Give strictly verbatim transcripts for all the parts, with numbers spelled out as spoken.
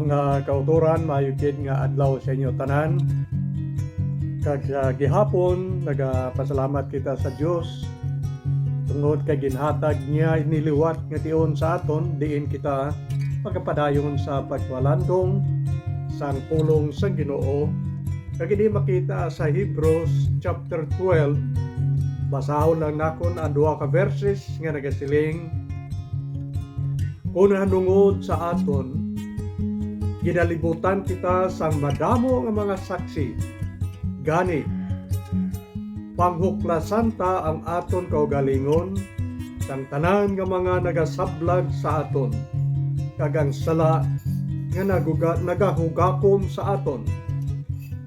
Nga kautoran, maayo gid nga adlaw sa inyo tanan. Kag sa gihapon, nagapasalamat kita sa Dios tungod kay ginhatag niya ini liwat nga tion sa aton, diin kita magapadayon sa pagpalandong sang pulong sang Ginoo. Kag ini makita sa Hebrews chapter twelve. Basahon lang nakon ang duha ka verses nga nagasiling, "Kon hanungod sa aton, ginalibutan kita sang madamo nga mga saksi. Gani, panghuklasan ta ang aton kaugalingon sang tanan nga mga nagasablag sa aton, kag ang sala nga naguga-, nagahugakom sa aton,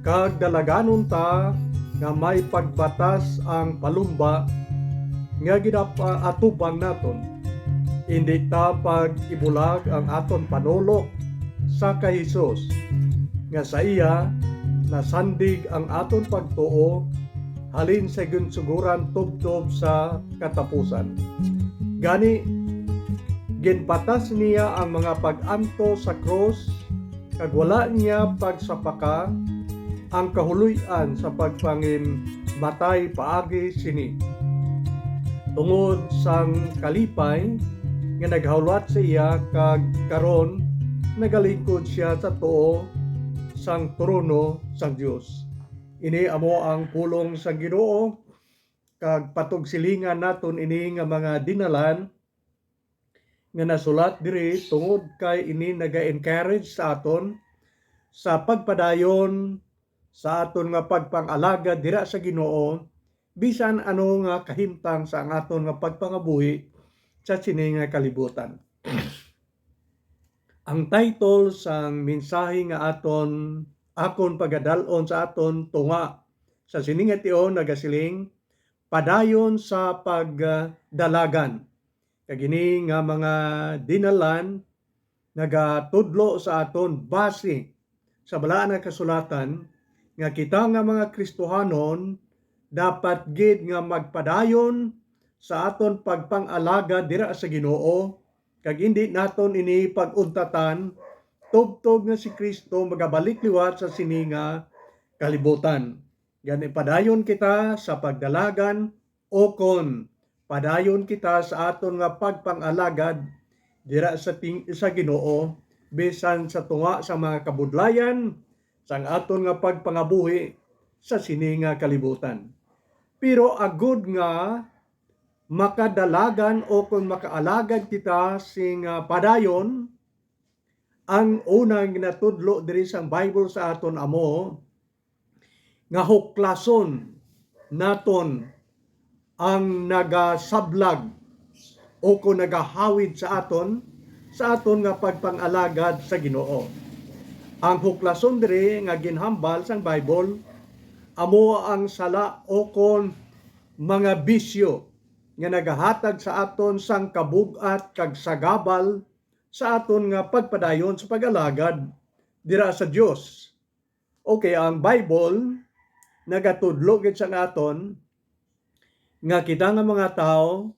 kag dalaganon ta nga may pagbatas ang palumba nga ginapaatubang naton. Indi ta pag-ibulag ang aton panulok sa kay Jesus, nga sa iya nasandig ang aton pagtuo halin sa ginsugoran tubtob sa katapusan. Gani, ginpatas niya ang mga pag-antos sa krus, kag wala niya pagsapaka ang kahuloy-an sa pagpanginmatay paagi sini, tungod sang kalipay nga naghulat sa iya, kag karon nagalingkod sia sa tuo sang trono sang Dios." Ini amo ang pulong sang Ginoo, kag patugsilingan naton ini nga mga dinalan nga nasulat diri, tungod kay ini naga-encourage sa aton sa pagpadayon sa aton nga pagpang-alagad dira sa Ginoo, bisan ano nga kahimtang sa ang aton nga pagpangabuhi sa sini nga kalibutan. Ang title sang mensahe nga aton, akon pagadal-on sa aton tunga sa sini nga tion nagasiling, "Padayon sa Pagdalagan." Kag ini nga mga dinalan nagatudlo sa aton base sa Balaan nga Kasulatan nga kita nga mga Kristohanon dapat gid nga magpadayon sa aton pagpang-alagad dira sa Ginoo, kag indi naton ini pag-untatan tubtob nga si Cristo magabalik liwat sa sini nga kalibutan. Gani, padayon kita sa pagdalagan, ukon padayon kita sa aton nga pagpang-alagad dira sa ting-, sa Ginoo, bisan sa tunga sa mga kabudlayan sang aton nga pagpangabuhi sa sini nga kalibutan. Pero agud nga makadalagan ukon makaalagad kita sing, ah, padayon, ang unang ginatudlo diri sang Bible sa aton amo nga huklason naton ang nagasablag ukon nagahawid sa aton, sa aton nga pagpang-alagad sa Ginoo. Ang huklason diri nga ginhambal sang Bible amo ang sala ukon mga bisyo nga nagahatag sa aton sang kabug-at kag sagabal sa aton nga pagpadayon sa pag-alagad dira sa Dios. Okay, ang Bible nagatudlo gid sa aton nga kita nga mga tawo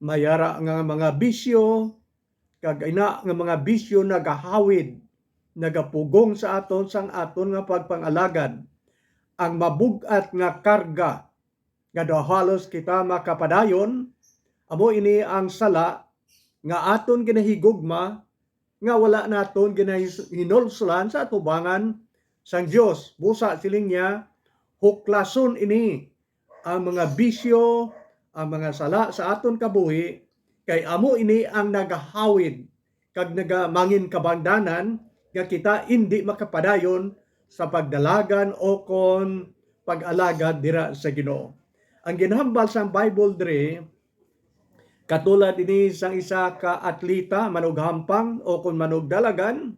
may ara nga mga bisyo, kag ina nga mga bisyo nagahawid, nagapugong sa aton sang aton nga pagpang-alagad. Ang mabug-at nga karga nga daw halos kita makapadayon, amo ini ang sala nga aton ginahigugma nga wala naton ginahinulsolan sa atubangan sang Dios. Busa siling niya, huklason ini ang mga bisyo, ang mga sala sa aton kabuhi, kay amo ini ang nagahawid kag nagamangin kabangdanan nga kita indi makapadayon sa pagdalagan ukon pag-alagad dira sa Ginoo. Ang ginhambal sang Bible diri, katulad ini sang isa ka atleta manughampang ukon manugdalagan,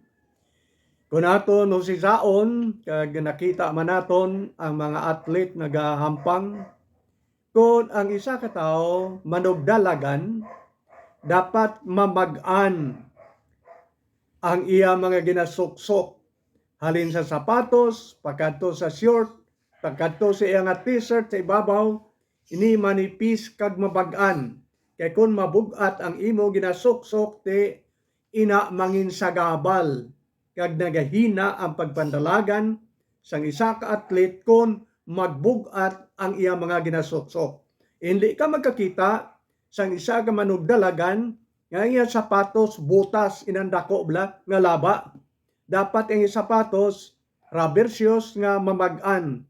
kon aton husisaon, kag nakita man naton ang mga atlet nagahampang, kon ang isa ka tawo manugdalagan, dapat mabag-an ang iya mga ginasuksok, halin sa sapatos pakadto sa short, pakadto sa iya nga t-shirt sa ibabaw, ini manipis kag mabag-an. Kay kon mabug-at ang imo ginasuksok, ti ina manginsagabal kag nagahina ang pagpandalagan sang isa ka atlet kon magbug-at ang iya mga ginasuksok. Hindi ka magkakita sang isa ka manugdalagan nga ang iya sapatos butas inang dako bala nga laba. Dapat ang iya sapatos rubber shoes nga mamag-an.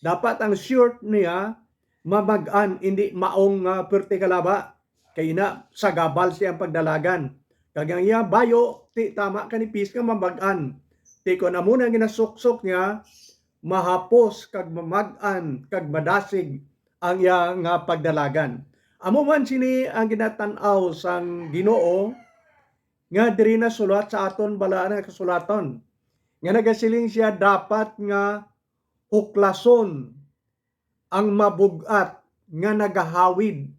Dapat ang short niya mamag-an, hindi maong nga perti ka laba. Kay ina, sagabal siya ang pagdalagan. Kag ang iya bayo, ti tama kanipis nga mamag-an. Ti kon amo na ginasuksok niya, mahapos kag mamag-an kag madasig ang iya nga pagdalagan. Amo man sini ang ginatan-aw sang Ginoo nga diri nasulat sa aton balaan nga kasulatan, nga nagasiling siya dapat nga huklason ang mabug-at nga nagahawid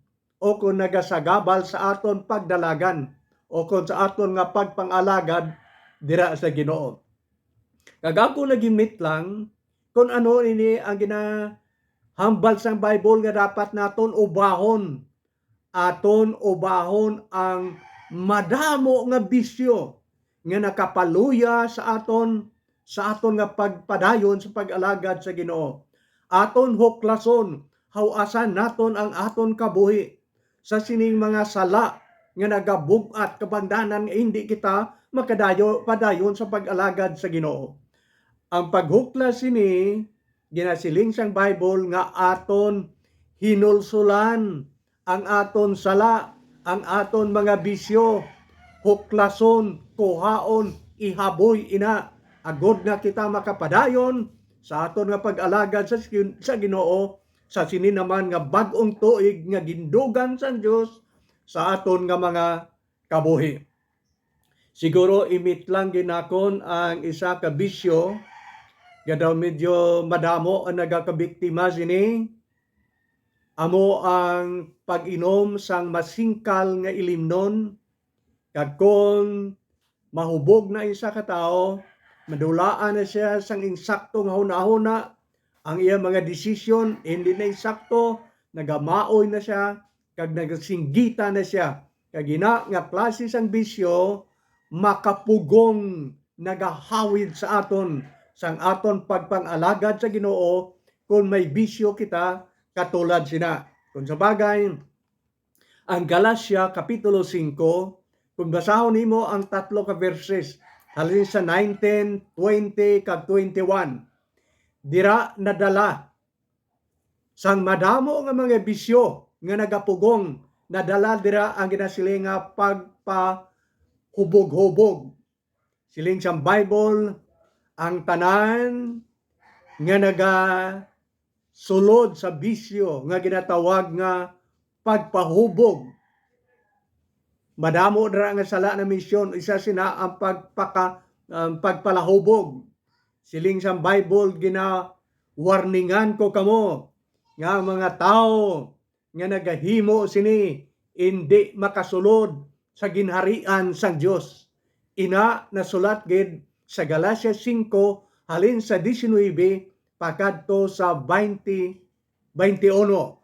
o kon nagasagabal sa aton pagdalagan o kon sa aton nga pagpang-alagad dira sa Ginoo. Kag ako nagimit lang kung ano ini ang ginahambal sang Bible nga dapat naton ubahon. Aton ubahon ang madamo nga bisyo nga nakapaluya sa aton, sa aton nga pagpadayon sa pag-alagad sa Ginoo. Aton huklason, haw-asan naton ang aton kabuhi sa sining mga sala nga nagabug-at kabangdanan nga hindi kita makadayo padayon sa pag-alagad sa Ginoo. Ang paghuklas sini, ginasiling sang Bible nga aton hinulsulan ang aton sala, ang aton mga bisyo, huklason, kuhaon, ihaboy ina, agod nga kita makapadayon sa aton nga pag-alagad sa, sa Ginoo, sa sini naman nga bag-ong tuig nga gindugang sang Dios sa aton nga mga kabuhi. Siguro imit lang ginakon ang isa ka bisyo nga daw medyo madamo ang nagakabiktima sini. Amo ang pag-inom sang masingkal nga ilimnon. Kag kon mahubog na isa ka tawo, madulaan na siya sang insakto nga hunahuna, ang iya mga desisyon hindi na insakto, nagamaoy na siya, kag nagasinggita na siya. Kag ina nga klase sang bisyo makapugong nagahawid sa aton sang aton pagpang-alagad sa Ginoo kon may bisyo kita katulad sina. Kon sa bagay, ang Galacia Kapitulo singko, kung basahon nimo ang tatlo ka verses, halin sa nineteen, twenty, kag twenty-one, dira nadala sang madamo nga mga bisyo nga nagapugong, nadala dira ang ginasiling nga pagpahubog-hubog. Siling sang Bible, ang tanan nga nagasulod sa bisyo nga ginatawag nga pagpahubog. Madamo dira nga sala na mention, isa sina ang pagpaka-, ang pagpalahubog. Siling sang Bible, ginawarningan ko kamo nga ang mga tawo nga nagahimo sini indi makasulod sa ginharian sang Dios. Ina nasulat gid sa Galacia singko, halin sa diecinuebe pakadto sa twenty, twenty-uno.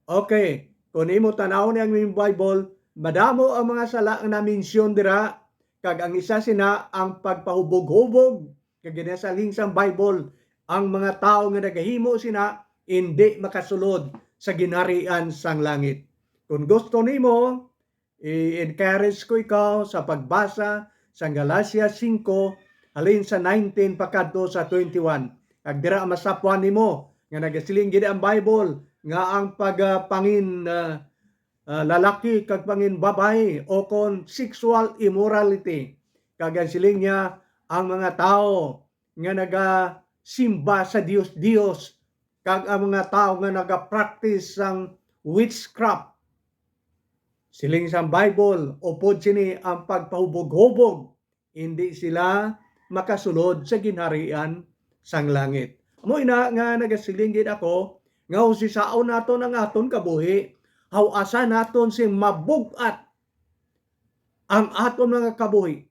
Okay, kung imo tan-awon ang imong Bible, madamo ang mga sala nga na-mention dira, kag ang isa sina ang pagpahubog-hubog, kag ginasiling sang Bible, ang mga tawo nga nagahimo sina indi makasulod sa ginharian sang langit. Kung gusto nimo, i-encourage ko ikaw sa pagbasa sang Galacia singko, halin sa nineteen pakadto sa twenty-one. Kag dira masapwan nimo nga nagasiling gid ang Bible nga ang pag, ah, pangin, ah, ah, lalaki kag pangin babayi o kon sexual immorality. Kag ang siling niya, ang mga tawo nga nagasimba sa dios-dios, kag ang mga tawo nga nagapractice sang witchcraft. Siling sang Bible, upod sini ang pagpahubog-hubog, indi sila makasulod sa ginharian sang langit. Amo ina nga nagasiling gid ako nga usisaon naton ang aton kabuhi, haw-asan naton sing mabug-at ang aton mga kabuhi.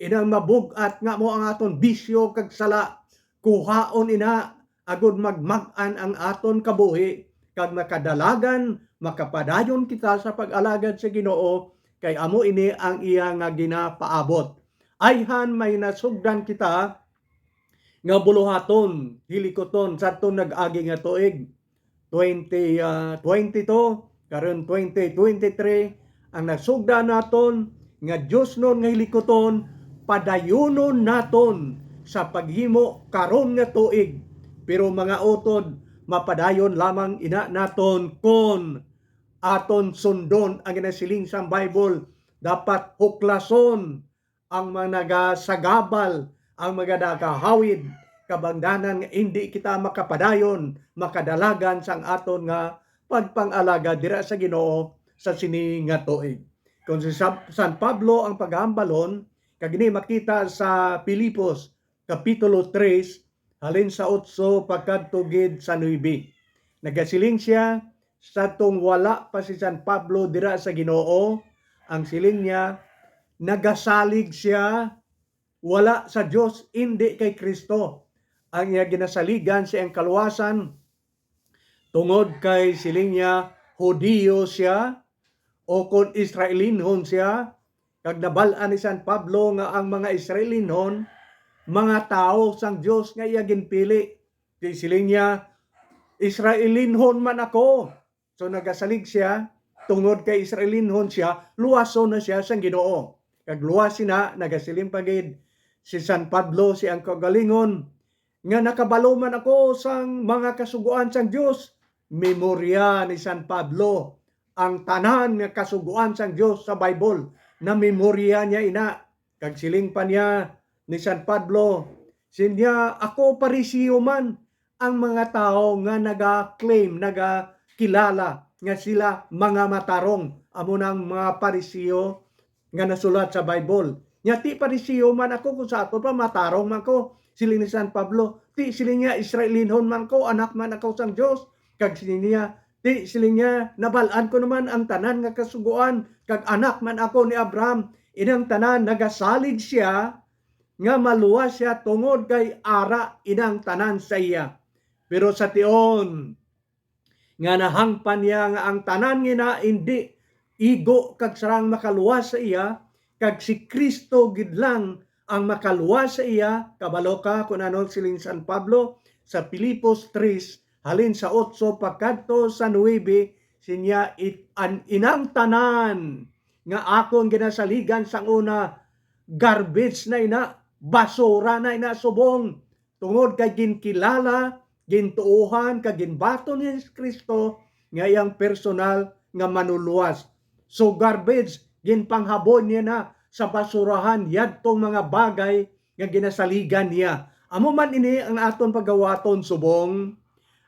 Inang mabug-at nga amo ang aton bisyo kag sala, kuhaon ina, agod magmag-an ang aton kabuhi, kag makadalagan, makapadayon kita sa pag-alagad sa Ginoo, kay amo ini ang iya nga ginapaabot. Ayhan may nasugdan kita nga buluhaton, hilikuton, sadto nag-agi nga tuig, twenty, ah, twenty-two, karon twenty twenty-three, ang nasugdan naton nga diosnon nga hilikuton, padayunon naton sa paghimo karon nga tuig. Pero mga utod, mapadayon lamang ina naton kon aton sundon ang ginasiling sang Bible. Dapat huklason ang mga nagasagabal, ang mga nagahawid, kabangdanan nga indi kita makapadayon, makadalagan sang aton nga pagpang-alagad dira sa Ginoo sa sini nga tuig. Kung si Sab-, San Pablo ang paghambalon, kag ini makita sa Filipos, Kapitulo tres, halin sa otso pagkadto gid sa nuebe. Nagasiling sia, sa tong wala pa si San Pablo dira sa Ginoo, ang siling niya, nagasalig sia, wala sa Dios, indi kay Kristo. Ang iya ginasaligan sa iyang kaluwasan, tungod kay siling niya, Hudiyo sia, o kon Israelinhon sia, kag nabal-an ni San Pablo nga ang mga Israelinhon, mga tawo sang Dios nga iya ginpili. Di siling niya, Israelinhon man ako. So nagasalig sia, tungod kay Israelinhon sia, luwason na sia sang Ginoo. Kag luwas sina, nagasiling pa gid si San Pablo, si ang kaugalingon, nga nakabalo man ako sang mga kasugoan sang Dios. Memorya ni San Pablo ang tanan nga kasugoan sang Dios sa Bible. Namemorya niya ina. Kag siling pa niya ni San Pablo, sinya, "Ako Pariseo man." Ang mga tawo nga naga-claim, nagakilala nga sila mga matarong, amo na ang mga Pariseo nga nasulat sa Bible. Nya, "Ti Pariseo man ako, kung sa ato pa, matarong man ko." Siling ni San Pablo, "Ti," siling niya, "Israelinhon man ko, anak man ako sang Dios." Kag siling niya, "Ti," siling niya, "nabal-an ko naman ang tanan nga kasugoan, kag anak man ako ni Abraham." Inang tanan, nagasalig sia nga maluwas sia tungod kay ara inang tanan sa iya. Pero sa tion, nga nahangpan niya nga ang tanan nga ina indi igo kag sarang makaluwas sa iya, kag si Cristo gid lang ang makaluwas sa iya. Kabalo ka kon ano siling San Pablo sa Filipos tres, halin sa otso pagkadto sa nuebe, sinya, "It-, an inang tanan nga akon ginasaligan sang una, garbage na ina, basura na ina subong." Tungod kay ginkilala, gintuohan, kag ginbaton ni Jesu-Cristo nga iyang personal nga manuluwas. So, garbage, ginpanghaboy niya na sa basurahan yadtong mga bagay nga ginasaligan niya. Amo man ini ang aton pagawaton subong,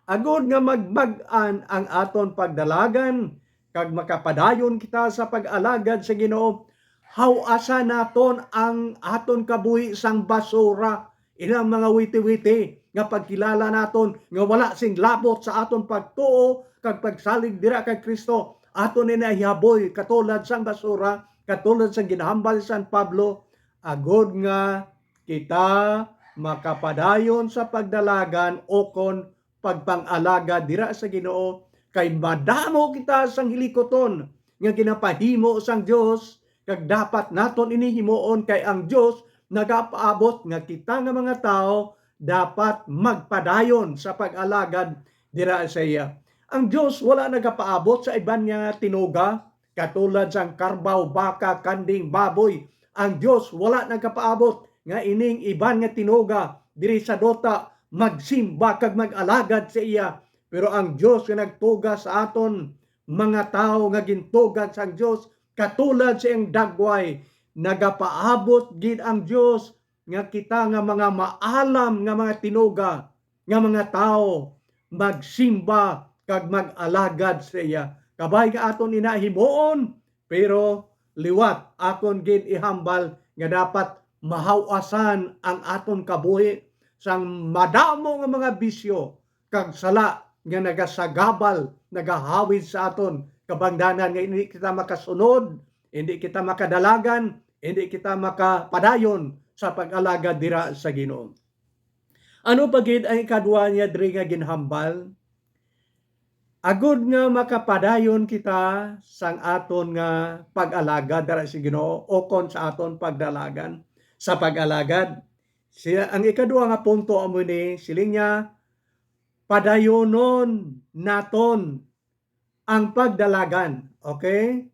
agod nga magbag-an ang aton pagdalagan, kag makapadayon kita sa pag-alagad sa Ginoo. Haw-asa naton ang aton kabuhi sang basura, ilang mga witi-witi nga pagkilala naton nga wala sing labot sa aton pagtuo kag pagsalig dira kay Cristo. Aton ini ihaboy katulad sang basura, katulad sang ginahambal ni San Pablo, agod nga kita makapadayon sa pagdalagan ukon pagpang-alagad dira sa Ginoo, kay madamo kita sang hilikuton nga ginapahimo sang Dios, kag dapat naton ini himuon, kay ang Dios nagapaabot nga kita nga mga tawo dapat magpadayon sa pag-alagad dira sa iya. Ang Dios wala nagapaabot sa iban nga tinuga, katulad sang karbaw, baka, kanding, baboy. Ang Dios wala nagapaabot nga ining iban nga tinuga diri sa duta magsimba kag mag-alagad sa iya. Pero ang Dios nga nagtuga sa aton, mga tawo nga gintuga sang Dios, katulad sa iyang dagway, nagapaabot gid ang Dios nga kita nga mga maalam nga mga tinuga, nga mga tawo magsimba kag mag-alagad sa iya. Kabay nga aton ina himuon, pero liwat akon gid ihambal nga dapat mahaw-asan ang aton kabuhi sang madamo nga mga bisyo kag sala nga nagasagabal, nagahawid sa aton kabangdanan, nga hindi kita makasunod, hindi kita makadalagan, hindi kita makapadayon sa pag-alagad dira sa Ginoo. Ano pa gid ang ikadua niya diri nga ginhambal? Agod nga makapadayon kita sang aton nga pag-alagad dira sa Ginoo, ukon sa aton pagdalagan, sa pag-alagad. Siya, ang ikadua nga punto amo ni, siling niya, padayonon naton ang pagdalagan. Okay?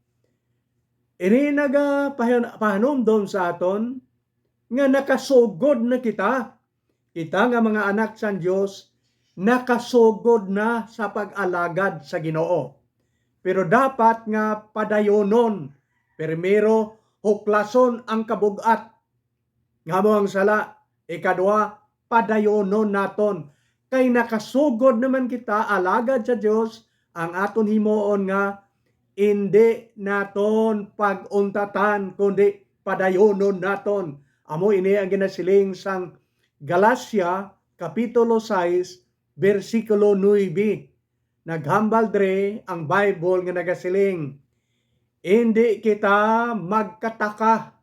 Ini nagapahan-, pahanumdom sa aton nga nakasugod na kita. Kita nga mga anak sang Dios, nakasugod na sa pag-alagad sa Ginoo. Pero dapat nga padayonon, primero, huklason ang kabug-at nga amo ang sala. Ikadua, padayonon naton. Kay nakasugod naman kita, alagad sa Dios, ang aton himuon nga indi naton pag-untatan, kundi padayonon naton. Amo ini ang ginasiling sang Galacia, Kapitulo sais, bersikulo nuebe. Naghambal dre ang Bible nga nagasiling, "Indi kita magkataka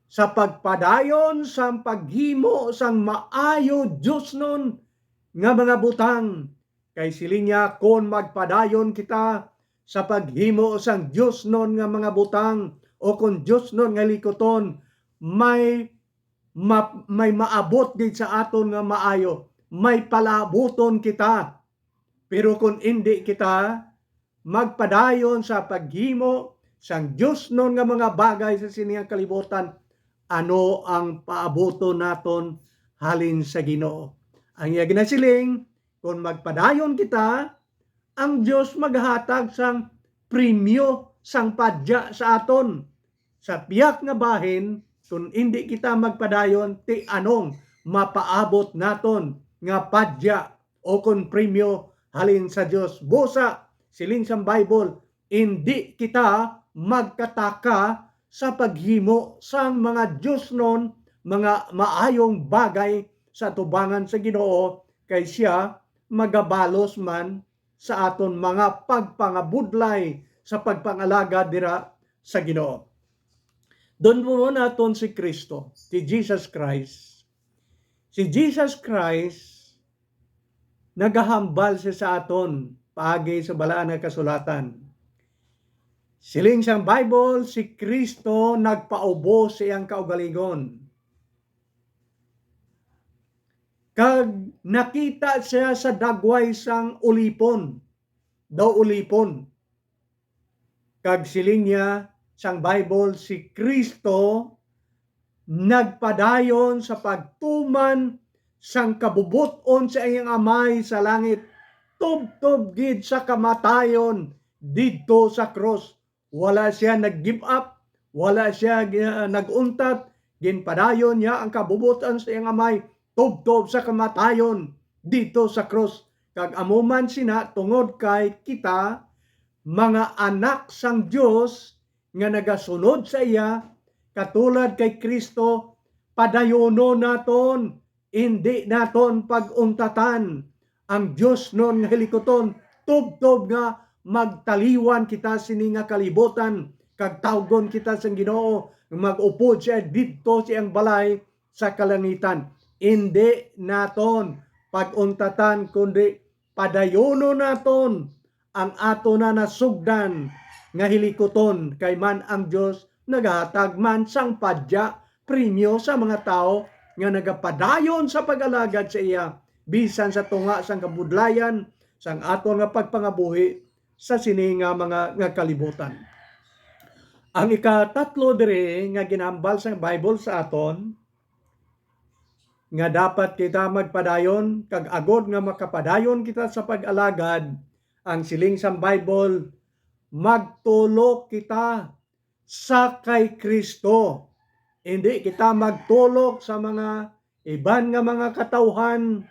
sa pagpadayon sang paghimo sang maayo diosnon nga mga butang." Kay siling niya, kon magpadayon kita sa paghimo sang diosnon nga mga butang, o kon diosnon nga likuton, may ma-, may maabot gid sa aton nga maayo, may palaabuton kita. Pero kon indi kita magpadayon sa paghimo sang diosnon nga mga bagay sa sini nga kalibutan, ano ang paabuton naton halin sa Ginoo? Ang iya ginasiling, kon magpadayon kita, ang Dios maghatag sang premyo, sang padya sa aton. Sa pihak nga bahin, kon indi kita magpadayon, ti anong mapaabot naton nga padya o kon premyo halin sa Dios? Busa, siling sang Bible, indi kita magkataka sa paghimo sang mga diosnon, mga maayong bagay sa atubangan sa Ginoo, kay sia magabalos man sa aton mga pagpangabudlay sa pagpangalagad dira sa Ginoo. Don mo naton si Cristo, si Jesus Christ. Si Jesus Christ nagahambal siya sa aton paagi sa Balaan nga Kasulatan. Siling sang Bible, si Cristo nagpaubos sa iyang kaugalingon, kag nakita siya sa dagway sang ulipon, daw ulipon. Kag siling niya sang Bible, si Cristo nagpadayon sa pagtuman sang kabubot-on sa iyang Amay sa langit, tubtob gid sa kamatayon didto sa krus. Wala sia nag-give up, wala sia gi-, nag-untat. Ginpadayon niya ang kabubot-on sa iyang Amay tubtob sa kamatayon didto sa krus. Kag amo man sina, tungod kay kita mga anak sang Dios nga nagasunod sa iya, katulad kay Cristo, padayonon naton, indi naton pag-untatan ang diosnon nga hilikuton, tubtob nga magtaliwan kita sini nga kalibutan, kag tawgon kita sang Ginoo nga mag-upod siya didto sa iyang balay sa kalangitan. Indi naton pag-untatan, kundi padayonon naton ang aton na nasugdan nga hilikuton, kay man ang Dios nagahatag man sang padya, premyo sa mga tawo nga nagapadayon sa pag-alagad sa iya, bisan sa tunga sang kabudlayan sang aton nga pagpangabuhi sa sini nga mga, nga kalibutan. Ang ikatatlo diri nga ginhambal sang Bible sa aton, nga dapat kita magpadayon, kag agod nga makapadayon kita sa pag-alagad, ang siling sang Bible, magtulok kita sa kay Cristo. Hindi kita magtulok sa mga iban nga mga katawhan,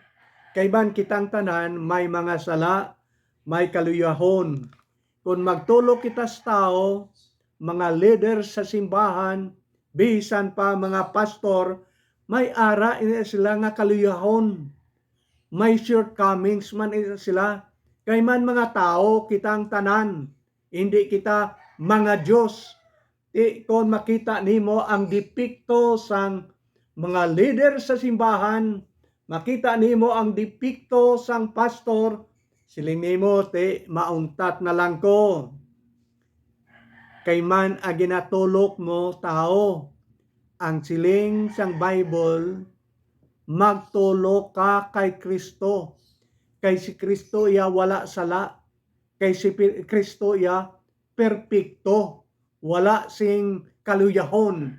kay man kitang tanan may mga sala, may kaluyahon. Kon magtulok kita sa tawo, mga leader sa simbahan, bisan pa mga pastor, may ara ini sila nga kaluyahon. May shortcomings man ini sila. Kay man mga tawo kitang tanan, hindi kita mga Dios. Ti kon makita nimo ang depekto sang mga leader sa simbahan, makita nimo ang depekto sang pastor, siling nimo, "Ti, mauntat na lang ko." Kay man ang ginatulok mo tawo, Ang siling sang Bible, "Magtulok ka kay Kristo, kay si Kristo iya wala sala, kay si Pi-, Kristo iya perpekto, wala sing kaluyahon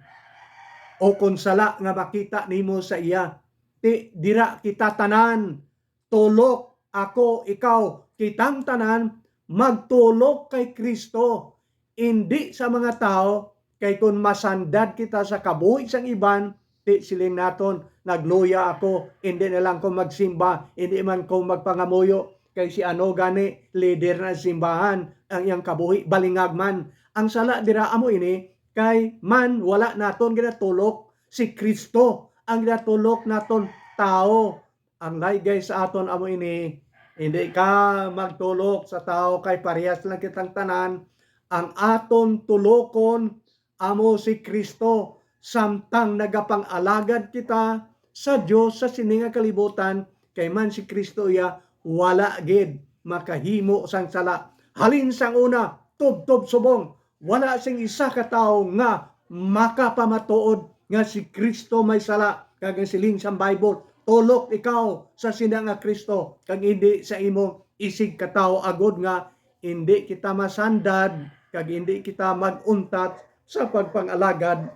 o kon sala nga makita nimo sa iya." Ti, dira kita tanan, tulok, ako, ikaw, kitang tanan, magtulok kay Kristo, indi sa mga tawo, kay kon masandad kita sa kabuhi sang iban, ti siling naton, "Nagluya ako, indi na lang ko magsimba, indi man ko magpangamuyo, kay si ano gani, lider na simbahan, ang iyang kabuhi, balingag man." Ang sala dira amo ini, kay man wala naton ginatulok si Kristo, ang ginatulok naton tawo. Ang laygay sa aton amo ini, hindi ka magtulok sa tawo, kay parehas lang kitang tanan. Ang aton tulokon amo si Kristo, samtang nagapang-alagad kita sa Dios sa sini nga kalibutan, kay man si Kristo iya wala gid makahimo sang sala. Halin sang una, tubtob subong, wala sing isa ka tawo nga makapamatuod nga si Kristo may sala, kag ang siling sang Bible, "Tulok ikaw sa sina nga Kristo, kag hindi sa imong isig ka tawo," agod nga hindi kita masandad kag hindi kita mag-untat sa pagpang-alagad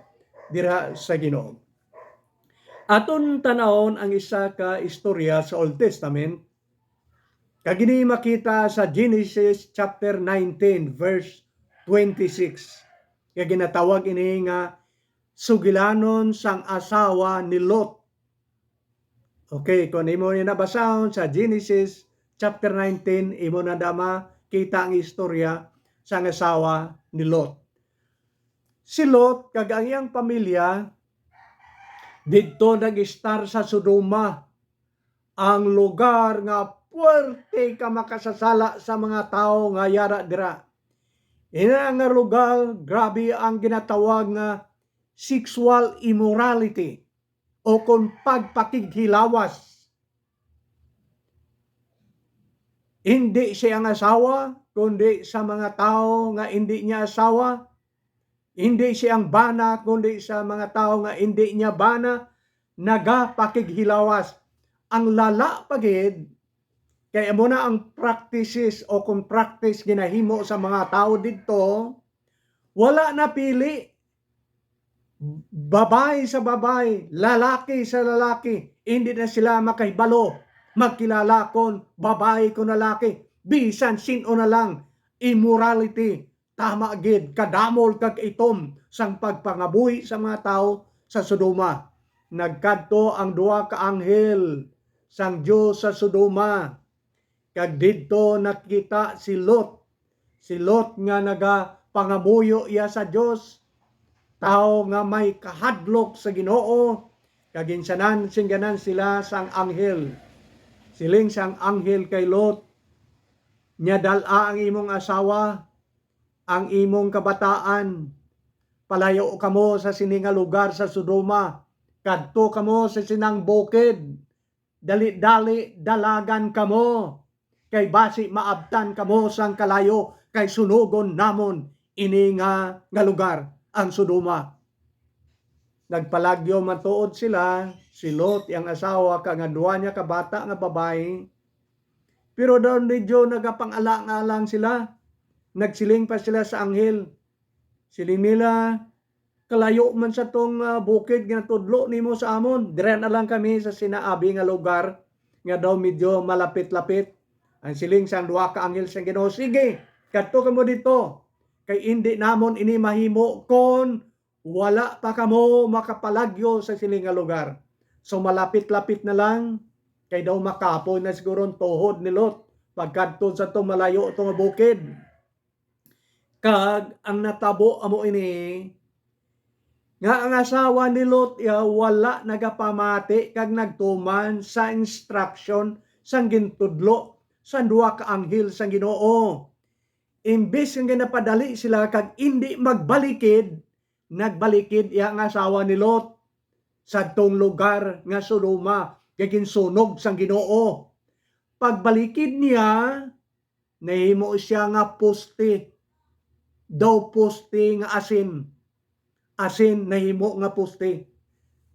dira sa Ginoo. Aton tan-awon ang isa ka istorya sa Old Testament, kag ini makita sa Genesis chapter nineteen, verse twenty-six. Kag ginatawag ini nga sugilanon sang asawa ni Lot. Okay, kung imo ni nabasahon sa Genesis chapter nineteen, imo na da makita ang istorya sang asawa ni Lot. Si Lot kag ang iyang pamilya didto nag-istar sa Sodoma, ang lugar nga puwerte ka makasasala sa mga tawo nga yara dira. Ina nga lugar, grabe ang ginatawag nga sexual immorality o kon pagpakighilawas. Hindi sa iyang asawa, kundi sa mga tawo nga hindi niya asawa. Hindi sa iyang bana, kundi sa mga tawo nga hindi niya bana, nagapakighilawas. Ang lala pa gid, kay amo na ang practices o kung practice ginahimo sa mga tawo didto, wala napili. Babayi sa babayi, lalaki sa lalaki, hindi na sila makahibalo. Magkilala kon babayi kon lalaki, bisan sin-o na lang, immorality, tama gid, kadamol kag itom sang pagpangabuhi sa mga tawo sa Sodoma. Nagkadto ang duha ka anghel sang Dios sa Sodoma, kag didto nakita si Lot. Si Lot nga nagapangamuyo iya sa Dios, tawo nga may kahadlok sa Ginoo, kag ginsanan singganan sila sang anghel. Siling sang anghel kay Lot, "Nyadal-a ang imong asawa, ang imong kabataan, palayo kamo sa sini nga lugar sa Sodoma, kadto kamo sa sinang bukid, dali-dali dalagan kamo, kay basi maabtan kamo sang kalayo, kay sunugon namon ini nga, nga lugar, ang Sodoma." Nagpalagyo man tuod sila, si Lot, iyang asawa, kag ang duha niya ka bata nga babayi. Pero daw medyo nagapang-alang-alang sila. Nagsiling pa sila sa anghel. Siling nila, "Kalayo man sa tong, ah, bukid nga tudlo nimo sa amon. Dira na lang kami sa sinaabi nga lugar nga daw medyo malapit-lapit." Ang siling sang duha ka anghel sang Ginoo, "Sige, kadto kamo didto, kay indi namon ini mahimo kon wala pa kamo makapalagyo sa sini nga lugar." So, malapit-lapit na lang, kay daw makapoy na siguro ang tuhod ni Lot pagkadto sa to malayo to nga bukid. Kag ang natabo amo ini, nga ang asawa ni Lot iya wala nagapamati kag nagtuman sa instruction sang gintudlo sang duha ka anghel sang Ginoo. Imbis nga ginapadali sila kag indi magbalikid, nagbalikid iya nga asawa ni Lot sadtong lugar nga Sodoma, kay ginsunog sang Ginoo. Pagbalikid niya, nahimo siya nga poste, daw poste nga asin. asin nahimo nga poste.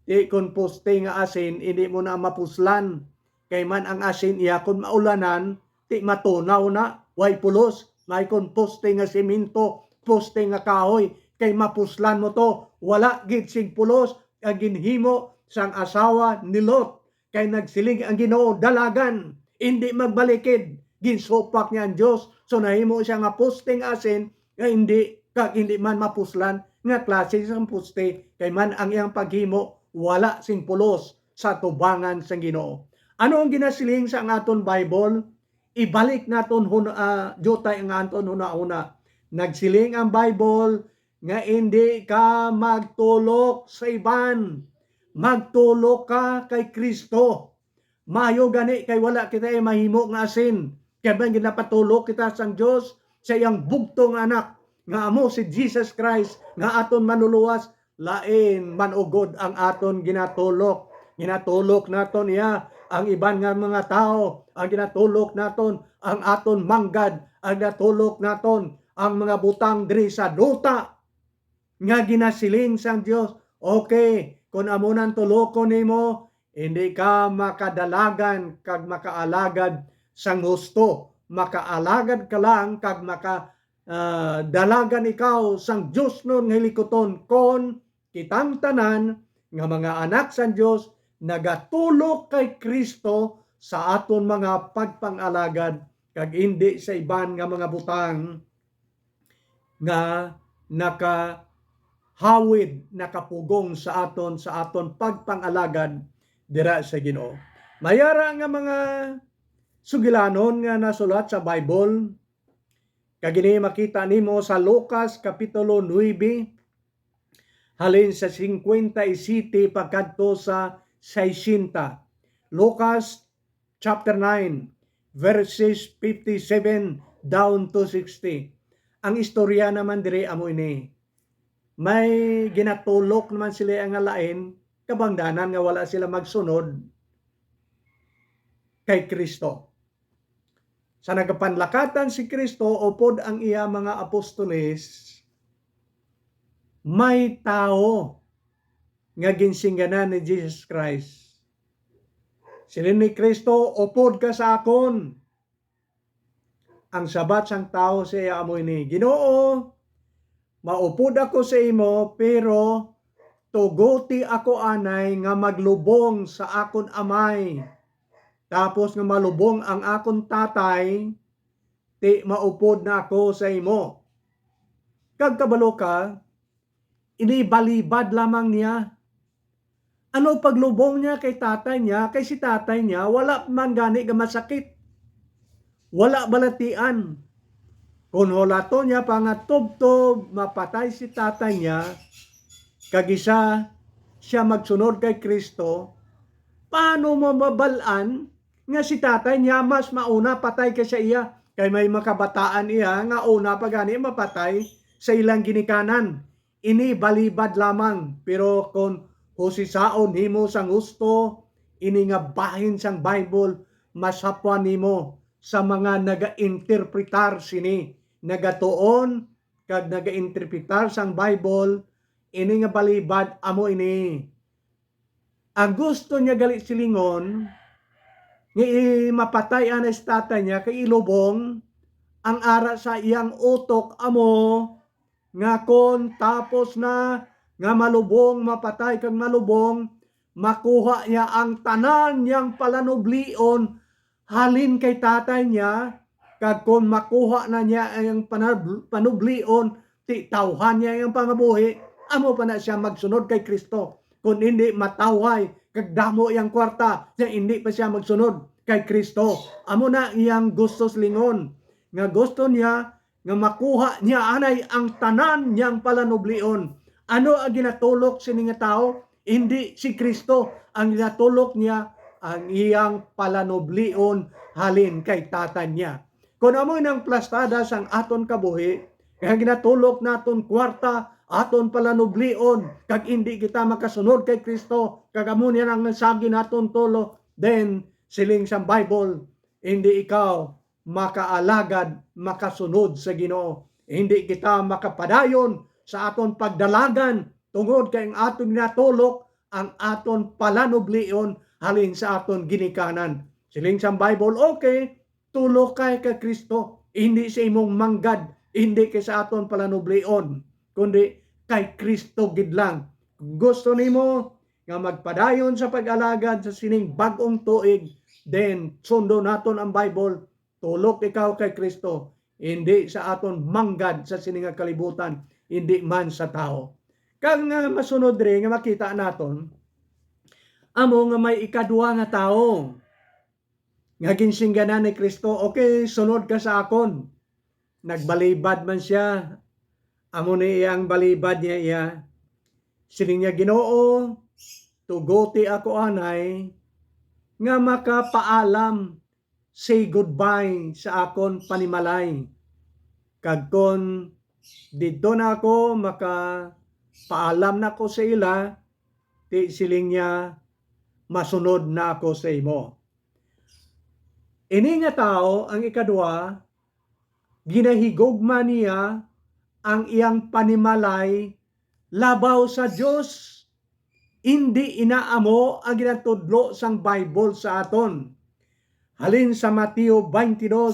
Di kon poste nga asin, hindi mo na mapuslan. Kay man ang asin iya kon maulanan, di matunaw na, way pulos. May kon poste nga semento, poste nga kahoy, kay mapuslan mo to, wala gid sing pulos ang ginhimo sang asawa ni Lot. Kay nagsiling ang Ginoo, dalagan, indi magbalikid. Ginsupak niya ang Dios, so nahimo siya nga posting asin nga hindi, kag hindi man mapuslan nga klase sang poste, kay man ang iyang paghimo wala sing pulos sa tubangan sang Ginoo. Ano ang ginasiling sa ang aton Bible? Ibalik naton hun, ah, diutay ang aton hunahuna. Nagsiling ang Bible nga indi ka magtulok sa iban. Magtulok ka kay Kristo. Maayo gani kay wala kita mahimo nga asin, kay man ginapatulok kita sang Dios sa iyang bugtong nga Anak, nga amo si Jesus Christ, nga aton Manluluwas. Lain man ugod ang aton ginatulok. Ginatulok naton iya ang iban nga mga tawo, ang ginatulok naton ang aton manggad, ang ginatulok naton ang mga butang diri sa duta, nga ginasiling sang Dios, "Okay, kon amo nang tulokon nimo, hindi ka makadalagan kag makaalagad sang husto. Makaalagad ka lang kag maka, ah, dalagan ikaw sang diosnon nga hilikuton, kon kitang tanan nga mga anak sang Dios nagatulok kay Kristo sa aton mga pagpang-alagad kag indi sa iban nga mga butang nga nakahawid, nakapugong sa aton, sa aton pagpang-alagad dira sa Ginoo." May ara nga mga sugilanon nga nasulat sa Bible, kag ini makita nimo sa Lucas Kapitulo nuebe, halin sa singkwenta y siyete pagkadto sa sesenta. Lucas chapter nine, verses fifty-seven down to sixty. Ang istorya naman diri amo ini. May ginatulok naman sila nga lain, kabangdanan nga wala sila magsunod kay Kristo. Sa nagapanlakatan si Kristo upod ang iya mga apostoles, may tawo nga ginsingganan ni Jesus Christ. Siling ni Kristo, "Upod ka sa akon." Ang sabat sang tawo sa iya amo ini, "Ginoo, maupod ako sa imo, pero tuguti ako anay nga maglubong sa akon amay, tapos nga malubong ang akon tatay, ti maupod na ako sa imo." Kag kabalo ka, inibalibad lamang niya. Ano paglubong niya kay tatay niya? Kay si tatay niya wala man gani nga masakit. Wala balatian. Kon hulaton niya pa nga tubtob mapatay si tatay niya, kag isa siya magsunod kay Kristo, paano mo mabal-an nga si tatay niya mas mauna patay kaysa iya? Kay may makabataan iya nga una pa gani mapatay sa ilang ginikanan. Ini balibad lamang, pero kon husisaon nimo sang husto ini nga bahin sang Bible, masapwan nimo sa mga nagainterpretar sini, nagatuon kag nagainterpretar sang Bible. Ini nga balibad amo ini. Ang gusto niya gali silingon, nga i-, mapatay anay si tatay niya kay ilubong, ang ara sa iyang utok amo nga kon tapos na nga malubong, mapatay kag malubong, makuha niya ang tanan niyang palanublion halin kay tatay niya, kag kon makuha na niya ang panab-, panublion, ti tawhan niya ang pangabuhi, amo pa na siya magsunod kay Kristo. Kon hindi, matawhay kag damo iyang kwarta, siya hindi pa siya magsunod kay Kristo. Amo na iyang gusto silingon, nga gusto niya nga makuha niya anay ang tanan niyang palanublion. Ano ang ginatulok sini nga tawo? Hindi si Kristo. Ang ginatulok niya, ang iyang palanublion halin kay tatay niya. Kon amo nang plastada sang aton kabuhi, nga ginatulok naton kwarta, aton palanublion, kag indi kita makasunod kay Kristo, kag amo niya ang sagi naton tulo, then, siling sang Bible, hindi ikaw makaalagad, makasunod sa Ginoo. Hindi kita makapadayon sa aton pagdalagan tungod kay ang aton ginatulok ang aton palanublion halin sa aton ginikanan. Siling sang Bible, okay, tulok kay kay Kristo, hindi sa imong manggad, hindi kay sa aton palanublion, kundi kay Kristo gid lang. Kung gusto nimo nga magpadayon sa pag-alagad sa sining bag-ong tuig, then sundo naton ang Bible, tulok ikaw kay Kristo, hindi sa aton manggad sa sini nga kalibutan, hindi man sa tawo. Kag nga masunod diri nga makita naton, amo nga may ikadua nga tawo nga ginsingganan ni Kristo, "Okay, sunod ka sa akon." Nagbalibad man sia. Amo ni iya ang balibad niya iya. Siling niya, "Ginoo, tuguti ako anay nga makapaalam, say goodbye sa akon panimalay. Kag kon didto na ako, makapaalam na ko sa ila, ti siling niya, masunod na ako sa imo." Ini nga tawo, ang ikadua, ginahigugma niya ang iyang panimalay labaw sa Dios. Indi ina amo ang ginatudlo sang Bible sa aton. Halin sa Mateo twenty-two,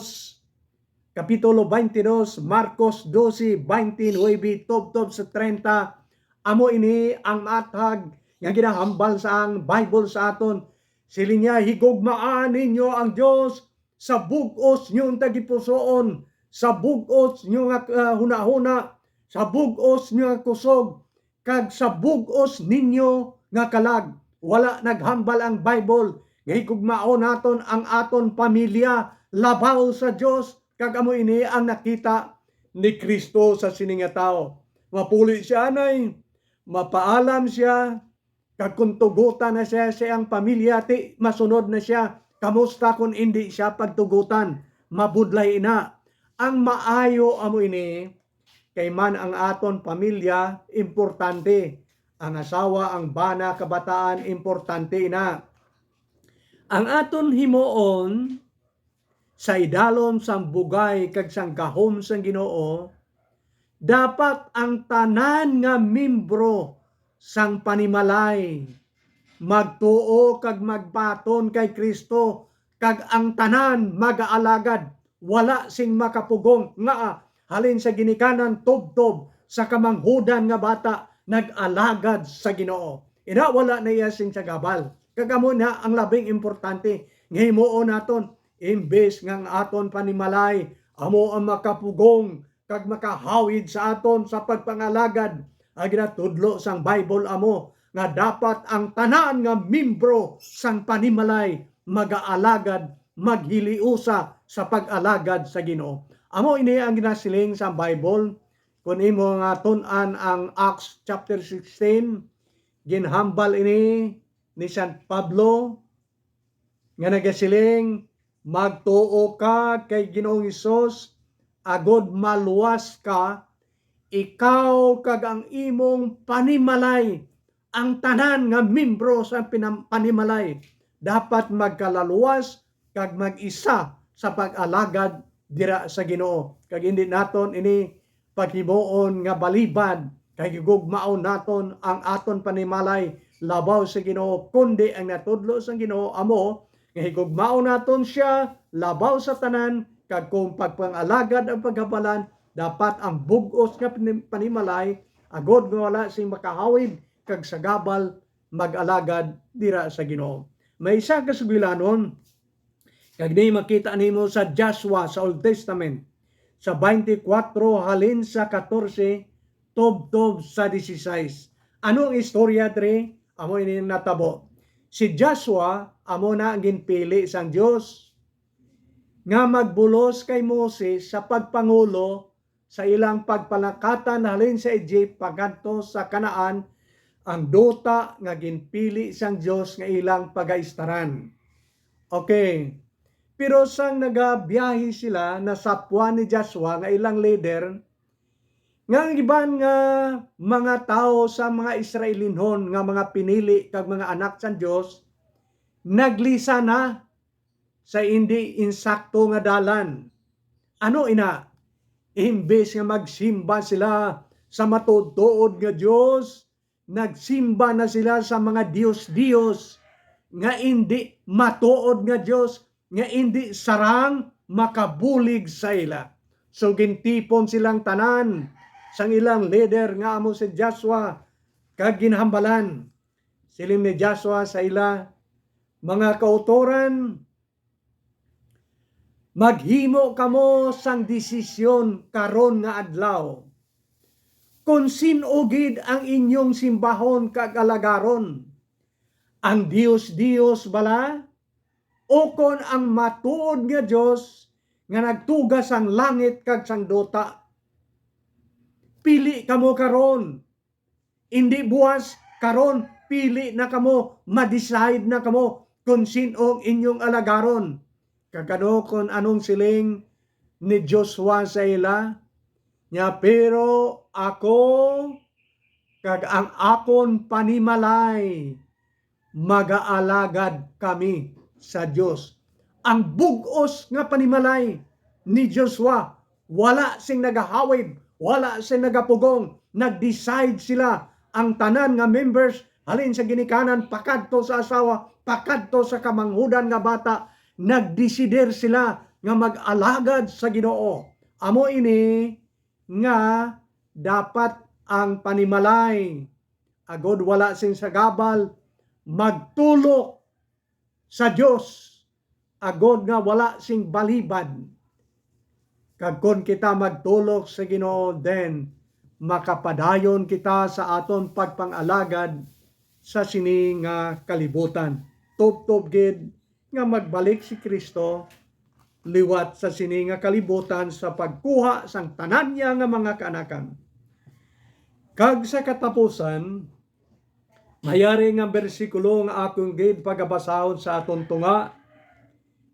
Kapitulo twenty-two, Marcos doce, twenty-nine, tubtob sa treinta, amo ini ang maathag nga ginahambal sang Bible sa aton. Siling niya, "Higugmaan ninyo ang Dios sa bug-os ninyong tagipusoon, sa bug-os ninyo nga, ah, hunahuna, sa bug-os ninyo nga kusog, kag sa bug-os ninyo nga kalag." Wala naghambal ang Bible nga higugmaon naton ang aton pamilya labaw sa Dios, kag amo ini ang nakita ni Kristo sa sini nga tawo. Mapuli siya anay, mapaalam siya, kag kon tugutan na siya sa iyang pamilya, ti masunod na siya. Kamusta kon indi siya pagtugutan? Mabudlay ina. Ang maayo amo ini, kay man ang aton pamilya importante, ang asawa, ang bana, kabataan, importante ina. Ang aton himuon sa idalom sang bugay kag sang gahom sang Ginoo, dapat ang tanan nga membro sang panimalay magtuo kag magbaton kay Cristo, kag ang tanan magaalagad, wala sing makapugong, nga halin sa ginikanan tubtob sa kamanghudan nga bata nag-alagad sa Ginoo. Ina, wala na iya sing sagabal. Kag amo na ang labing importante nga himuon naton, imbes nga ang aton panimalay amo ang makapugong kag makahawid sa aton sa pagpangalagad, ang ginatudlo sang Bible amo nga dapat ang tanan nga membro sang panimalay magaalagad, maghiliusa sa pag-alagad sa Ginoo. Amo ini ang ginasiling sa Bible. Kon imo nga tun-an ang Acts chapter sixteen, ginhambal ini ni San Pablo nga nagasiling, "Magtuo ka kay Ginoong Hesus agod maluwas ka, ikaw kag ang imong panimalay." Ang tanan nga membro sa pinam-, panimalay dapat magkalaluwas kag mag-isa sa pag-alagad dira sa Ginoo. Kag hindi naton ini paghimuon nga balibad, kay higugmaon naton ang aton panimalay labaw sa Ginoo, kundi ang natudlo sang Ginoo amo nga higugmaon naton siya labaw sa tanan, kag kung pagpangalagad ang paghabalan, dapat ang bug-os nga pini-, panimalay, agod nga wala sing makahawid kag sagabal, mag-alagad dira sa Ginoo. May isa ka sugilanon, kag ni makita nimo sa Joshua sa Old Testament, sa twenty-four halin sa katorse tubtob sa dieciséis. Ano ang istorya diri? Amo ini ang natabo. Si Joshua amo na ang ginpili sang Dios nga magbulos kay Moses sa pagpangulo sa ilang pagpanakatan halin sa Egypt pakadto sa Canaan, ang duta nga ginpili sang Dios nga ilang pagaistaran. Okay. Pero sang nagabiyahe sila, nasapwan ni Joshua nga ilang leader nga ang iban nga mga tawo sa mga Israelinhon nga mga pinili kag mga anak sang Dios naglisa na sa indi insakto nga dalan. Ano ina? Imbes nga magsimba sila sa matuod-tuod nga Dios, Nagsimba na sila sa mga dios-dios nga indi matuod nga Dios, nga indi sarang makabulig sa ila. So gintipon silang tanan sang ilang leader nga amo si Joshua, kag ginhambalan. Siling ni Joshua sa ila, "Mga kautoran, maghimo kamo sang desisyon karon nga adlaw, kon sin-o gid ang inyong simbahon kag alagaron, ang dios-dios bala, ukon ang matuod nga Dios nga nagtuga sang langit kag sang duta? Pili kamo karon, indi buas, karon pili na kamo, ma-decide na kamo kon sin-o ang inyong alagaron." Kag ano kon anong siling ni Joshua sa ila? Niya, "Pero ako kag ang akon panimalay, magaalagad kami sa Dios." Ang bug-os nga panimalay ni Joshua, wala sing nagahawid, wala sing nagapugong. Nag-decide sila, ang tanan nga members, halin sa ginikanan pakadto sa asawa, pakadto sa kamanghudan nga bata, nagdesider sila nga mag-alagad sa Ginoo. Amo ini nga dapat ang panimalay, agod wala sing sagabal, magtulok sa Dios, agod nga wala sing balibad. Kag kon kita magtulok sa Ginoo, then makapadayon kita sa aton pagpang-alagad sa sini nga kalibutan. Tubtob gid nga magbalik si Cristo liwat sa sini nga kalibutan sa pagkuha sang tanan niya nga mga kaanakan. Kag sa katapusan, mayari nga bersikulo nga akon gid pagabasahon sa aton tunga,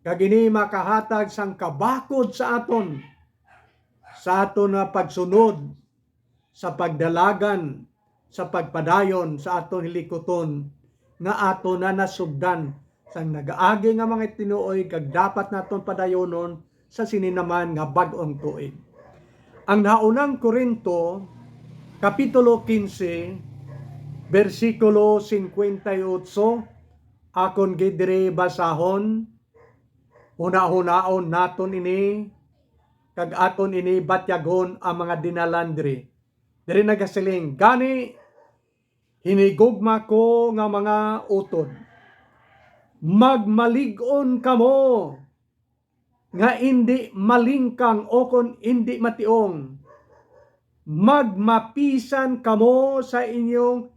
kag ini makahatag sang kabakod sa aton, sa aton nga pagsunod sa pagdalagan, sa pagpadayon sa aton hilikuton nga aton na nasugdan sang nagaagi nga mga tinuoy kag dapat naton padayonon sa sini naman nga bag-ong tuig. Ang Naunang Corinto, Kapitulo quince, bersikulo cincuenta y ocho, akon gid diri basahon, hunahunaon naton ini, kag aton ini batyagon ang mga dinalan diri. Diri nagasiling, "Gani, hinigugma ko nga mga utod, magmalig-on kamo nga indi malingkang ukon indi mationg. Magmapisan kamo sa inyong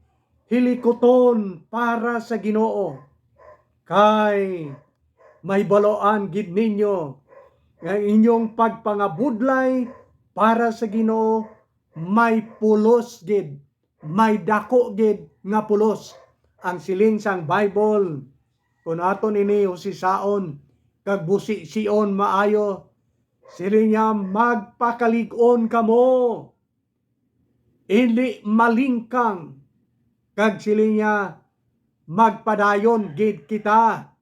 hilikuton para sa Ginoo, kay mahibaluan gid ninyo nga ang inyong pagpangabudlay para sa Ginoo may pulos gid, may daku gid nga pulos." Ang siling sang Bible, kon aton ini usisaon kag busision maayo, siling niya, "Magpakalig-on kamo, indi malingkang," kag siling niya, "Magpadayon gid kita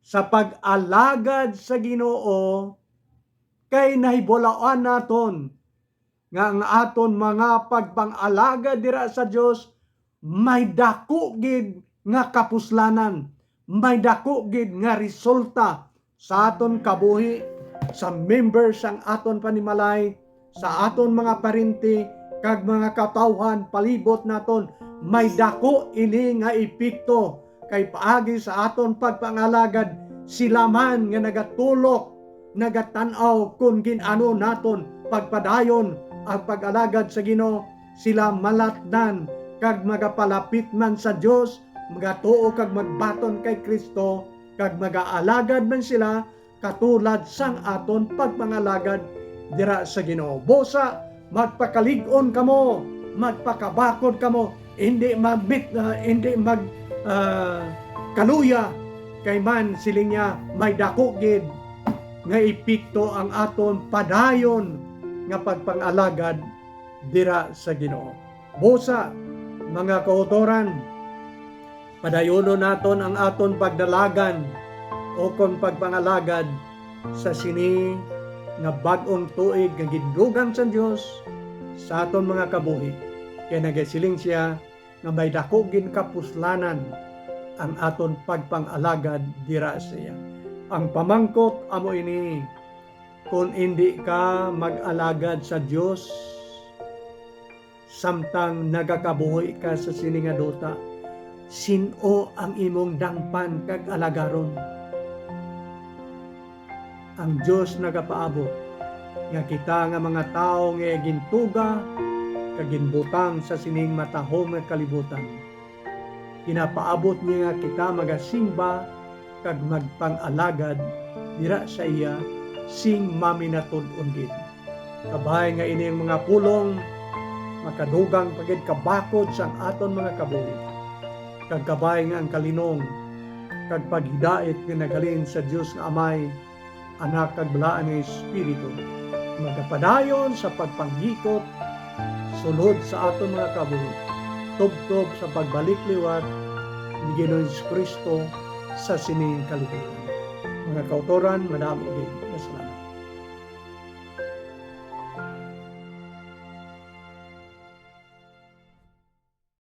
sa pag-alagad sa Ginoo, kay nahibaluan naton nga ang aton mga pagpang-alagad dira sa Dios may daku gid nga kapuslanan, may daku gid nga resulta sa aton kabuhi, sa member sang aton panimalay, sa aton mga parente kag mga katawhan palibot naton. May daku ini nga epekto, kay paagi sa aton pagpangalagad, sila man nga nagatulok, nagatan-aw kon gin-ano naton pagpadayon ang pag-alagad sa Ginoo, sila malatnan kag magapalapit man sa Dios, magatuo kag magbaton kay Cristo, kag magaalagad man sila katulad sang aton pagpangalagad dira sa Ginoo. Busa, magpakalig-on kamo, magpakabakod kamo, indi magmit-, ah, indi mag, ah, kaluya, kay man, siling niya, may daku gid nga epekto ang aton padayon nga pagpangalagad dira sa Ginoo. Busa, mga kautoran, padayonon naton ang aton pagdalagan ukon pagpangalagad sa sini nga bag-ong tuig nga gindugang sang Dios sa aton mga kabuhi. Kay nagasiling sia, nga may daku gid kapuslanan ang aton pagpang-alagad dira sa iya. Ang pamangkot amo ini, kon indi ka mag-alagad sa Dios, samtang nagakabuhi ka sa sini nga duta, sin-o ang imong dangpan kag alagaron? Ang Dios nagapaabot nga kita nga mga tawo nga iya gintuga kag ginbutang sa sining matahom nga kalibutan, ginapaabot niya nga kita magasimba kag magpang-alagad dira sa iya sing maminatud-on gid. Kabay nga ini ang mga pulong makadugang pa gid kabakod sang aton mga kabuhi, kag kabay nga ang kalinong kag paghidait nga naghalin sa Dios nga Amay, Anak, kag Balaan nga Espiritu magapadayon sa pagpanghikot sulod sa aton mga kabuhi, tubtob sa pagbalik liwat ni Ginoong Jesu-Cristo sa sining kalibutan. Mga kautoran, madamo gid nga